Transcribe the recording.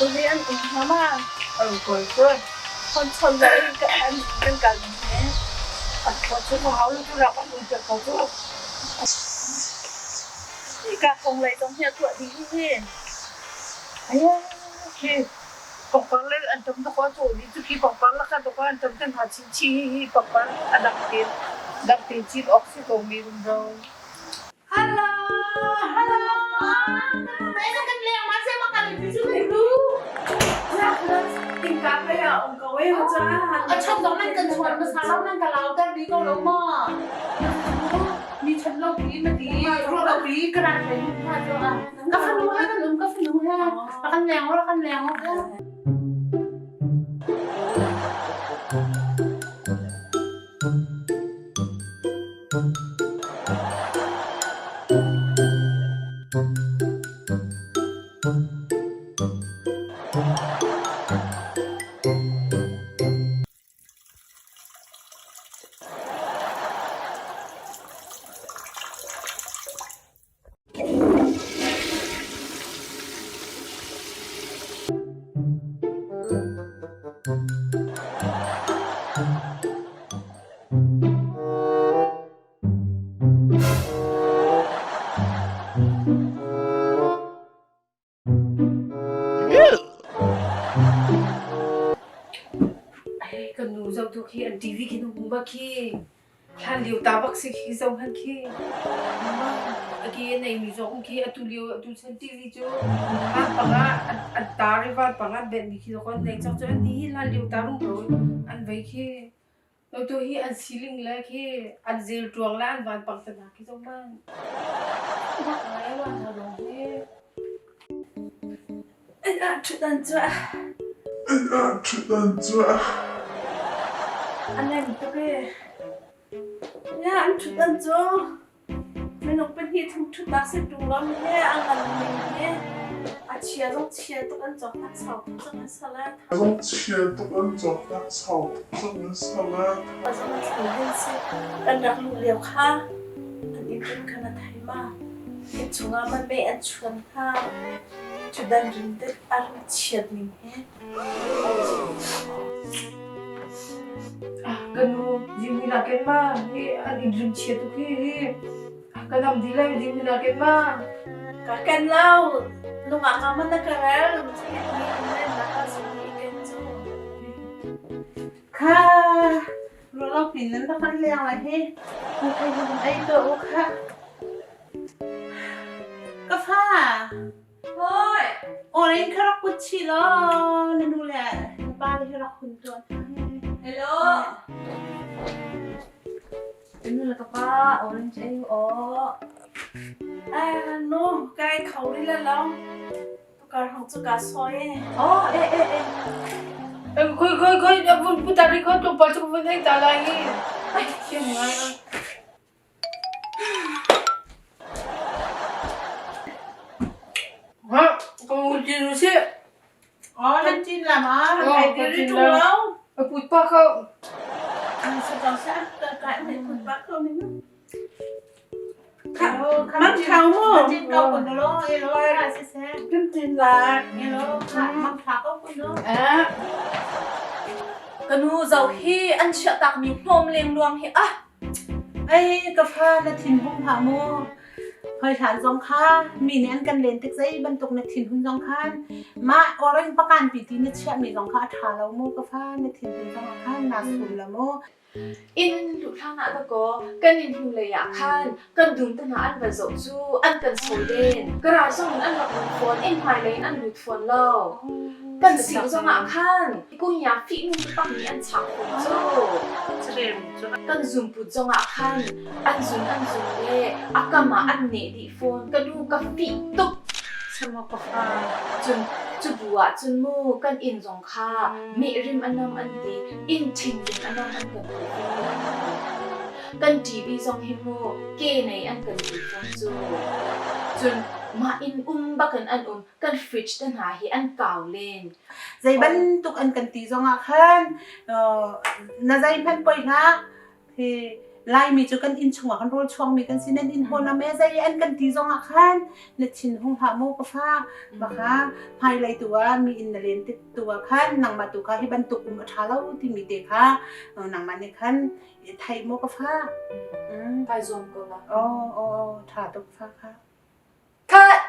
Tuhi an um hnga ma? An kawl cu. Phone chon lo in kan kan kal he. A cu ka hau lu cu rak an um piak ko cu. Hika kong lei zong hi a tuah dih hi. Aya khi pangpar le an tam tuk a cu di cu khi pangpar la kha tuk an tam kan ha chin chi hi hi pangpar a dang te dang te chin ok si ko mi rum ro. Hello, hello. Mẹ kan leng ma se ma kan ti chu kan lu. Tingka kai ah um ko e ho cha. A chon dong nan kan chuan ma sa lo nan ka lau ter di ko lo ma. Mi chan lo pi ma ti ro lo pi ka ran le nu ha cho a. Ka fanu ha kan um ka fanu ha. Kan leng o kan leng o. Kan nu zoh tu khi an TV khi nu hmu ma khi hlan lio ta bak si khi zoh han khi a ke nei mi zong khi atu lio atu chan TV cu van panga an tar i van panga an benh mi khi kon nei chok cu an ti hi hlan lio ta rum ro an vei khi Atu hi an siling le khi an zelṭuang le an vanpang te hna khi zoh hmanh. Bak ngai a hna lawng hi. An ah ṭhutdan cu a. An ah ṭhutdan cu a. A nem tuk ee. Ya an ṭhutdan cu Minung pahnih thum ṭhutnak si ṭung lo he a ngan ning he a chia zong chia tuk an cawknak sau tuk cang an sal ah. Zong chia tuk an cawknak sau tuk cang an sal ah. A zong thlu hin si kan rak luh lio kha an inn rin khan a thei ma. Inn chungah man mei an chuan kha ṭhutdan rin dik a rin chiat ning he. Ka nu zingmina ken ma hi an inn rim chia tuk hi hi ka nam di lai zingmina ken ma. Ka ken lo nungak ka man na ka rel mi na ka zung i ken cu. Kha rualo pin nan rak kan leng lai hi. Thei ei to u kha. Ka fa. Hoi! Oren kha rak put chih law na nu le na pa le hi rak hun tuah hna he. Hello. Ka nu le ka pa orange ei u aw. Ah, nu, kai kho ri la lo. Tukar hong cu ka sawi e. Oh, eh eh eh. Khoi khoi khoi vun putari kho tlawmpal cu vun hei ta lai hi. Ai thiam ngai. Aw, nan cin la ma? Ai ti ri ṭung lo. Put pa kho. Man khao mu. Cin ko kun lo, e lo ra si se. Kan cin la. E lo, man kha ko kun lo. Ka nu zoh hi an chiah takmi hnawm lengluang hi ah Ei, ka fa na thinhung hlah mu. Hoi hlan zong kha mi nih an kan len tik zei bantuk na thinhun zong khan mah orange pakan pi ti na chiahmi zong kha a ṭha lo mu ka fa na thinhun zong ah khan naa sum la mu. Inn luh hlan ah dakaw kan inn hnu lei ah khan kan dum te hna an va zoh cu an kan sawi len. Garage zong in an rak lut fawn, inn hmailei in an lut fawn lo. Kan sing zong ah khan kunya fihnung taktak mi an chak fawn cu. Kan zumput zong ah khan an zun an zun le a kam ah an neh dih fawn. Ka nu ka fih tuk. Cun cu bu ah cun mu kan inn zong kha meh rim a nam an ti, inn ṭhing rim a nam an kan ti fawn. Kan TV zong hi mu ke nei an kan ti fawn cu. Cun mah inn um bakin an um kan fridge te hna hi an kau len. Zei bantuk an kan ti zongah khan na zeihmanh poi hlah. Hi Laimi cu kan inn chungah kan rawl chuangmi kan si nan inn hawn ah me zei an kan ti zong ah khan na thin hung hlah mu ka fa maka hmailei tu ah mi inn na len tik tu ah khan nangmah tu kha hi bantuk um a ṭha lo timi te kha nangmah nih khan thei mu ka fa. Kai zuam ko la. Oh oh ṭha tuk fa kha. Cut!